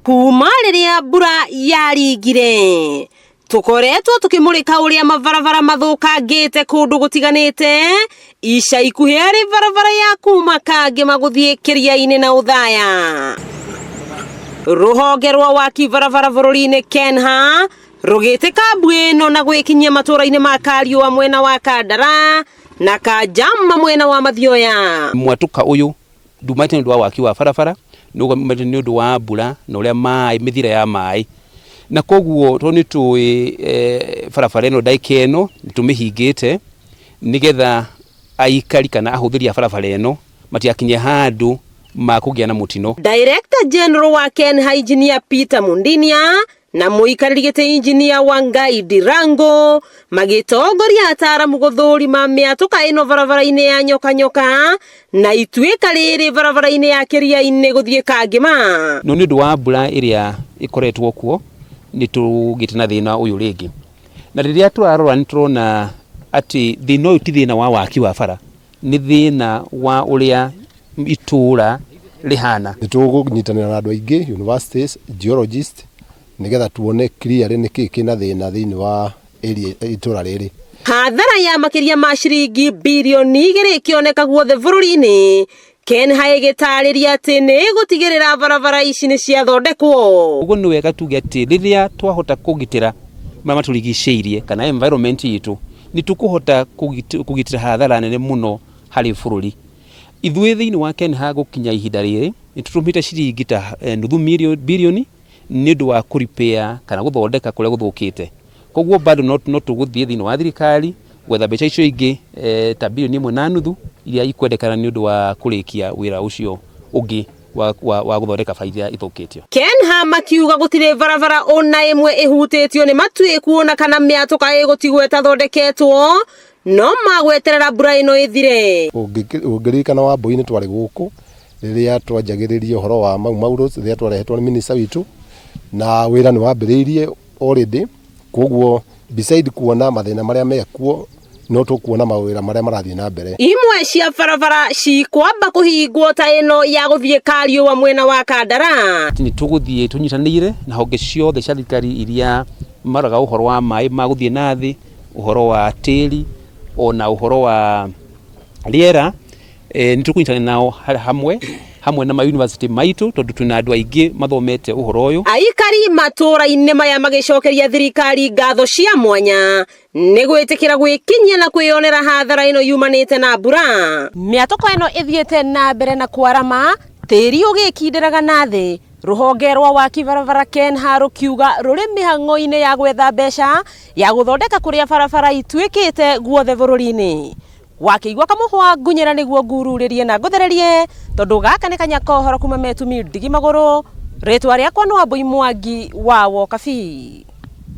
Kuma rĩrĩa mbura yaringire tũkoretwo tũkĩmũrĩka ũrĩa mabarabara mathũkangĩte kũndũ gũtiganĩte ica ikuhĩ arĩ barabara ya kuma Kangĩma gũthiĩ Kĩria-inĩ na Ũthaya. Rũhonge rwa waki barabara bũrũri-inĩ KENHA rũgĩtĩka mbuĩ ĩno na gwĩkinyia matũũra-inĩ ma Kariũa mwena wa Kandara na Kanjama mwena wa Mathioya. Mwatũka ũyũ nduumĩte nĩ ũndũ wa waki wa barabara, nĩ ũndũ wa mbura na ũrĩa maĩ, mĩthire ya maĩ. Na koguo tondũ nĩ tũĩ barabara ĩno ndagĩka ĩno nĩ tũmĩhingĩte nĩgetha aikari kana ahũthĩri a barabara ĩno matigakinye handũ makũgĩa na mũtino. Director General wa KENHA Engineer Peter Mundinia na mũikarĩri gĩtĩ Engineer Wangai Ndirango magĩtongoria ataaramu gũthũrima mĩatũka ĩno barabara-inĩ ya Nyoka Nyoka na ituĩka rĩrĩ barabara-inĩ ya Kĩria-inĩ gũthiĩ Kangĩma. No nĩ ũndũ wa mbura ĩrĩa ĩkoretwo kuo nĩ tũgĩte na thĩna ũyũ rĩngĩ. Na rĩrĩa tũrarora nĩ tũrona atĩ thĩna ũyũ ti thĩna wa waki wa bara, nĩ thĩna wa ũrĩa itũũra rĩhana. Nĩ tũkũnyitanĩra na andũ aingĩ, universities, geologists, nĩgetha tuone clearly nĩkĩ kĩna thĩna thĩinĩ wa area itũra rĩrĩ. Hathara ya makĩria ma ciringi birioni 2 ĩkĩoneka guothe bũrũri-inĩ. KENHA ĩgĩtarĩria atĩ nĩ ĩgũtigĩrĩra barabara ici nĩ ciathondekwo. Ũguo nĩ wega tuge atĩ rĩrĩa twahota kũgitĩra marĩa matũrigicĩirie kana environment itũ, nĩ tũkũhota kũgitĩra hathara nene mũno harĩ bũrũri. Ithuĩ thĩinĩ wa KENHA gũkinya ihinda rĩrĩ nĩ tũtũmĩte ciringi ta nuthu birioni nĩ ũndũ wa kũ repair kana gũthondeka kũrĩa gũthũkĩte. Koguo bado no tũgũthiĩ thĩinĩ wa thirikari gwetha mbeca icio ingĩ ta birioni 1.5 iria ikwendekana nĩ ũndũ wa kũrĩkia wĩra ũcio ũngĩ wa gũthondeka bara iria ithũkĩtio. KENHA makiuga gũtirĩ barabara ona ĩmwe ĩhutĩtio nĩ matuĩku ona kana mĩatũka ĩgũtigwo ĩtathondeketwo, no magweterera mbura ĩno ĩthire. Ũngĩririkana Wambui nĩ twarĩ gũkũ rĩrĩa twanjagĩrĩria ũhoro wa Mau Mau Roads, rĩrĩa twarehetwo nĩ minister witũ, na wĩra nĩ wambĩrĩirie already. Koguo beside kuona mathĩna marĩa mekuo, no tũkuona mawĩra marĩa marathiĩ na mbere. Imwe cia barabara cikwamba kũhingwo ta ĩno ya gũthiĩ Kariũa mwena wa Kandara. Nĩ tũgũthiĩ tũnyitanĩire na honge ciothe cia thirikari iria maroraga ũhoro wa maĩ ma gũthiĩ na thĩ, ũhoro wa tĩri, ona ũhoro wa rĩera. Nĩ tũkũnyitanĩra nao hamwe na ma university maitũ tondũ twĩna andũ aingĩ mathomete ũhoro ũyũ. Aikari matũũra-inĩ maya magĩcokeria thirikari ngatho cia mwanya nĩ gwĩtĩkĩra gwĩkinyia na kwĩyonera hathara ĩno yumanĩte na mbura. Mĩatũko ĩno ĩthiĩte na mbere na kwarama, tĩri ũgĩkindĩraga na thĩ. Rũhonge rwa waki barabara KENHA rũkiuga rũrĩ mĩhang'o-inĩ ya gwetha mbeca ya gũthondeka kũrĩa barabara ituĩkĩte guothe bũrũri-inĩ. Wakĩigua kamũhwa ngunyĩra nĩguo ngururĩrie na ngũthererie, tondũ gaka nĩ kanya kohoro kuma Metumi ndigi magũrũ. Rĩtwa rĩakwa nĩ Wambui Mwangi wa Wokabi.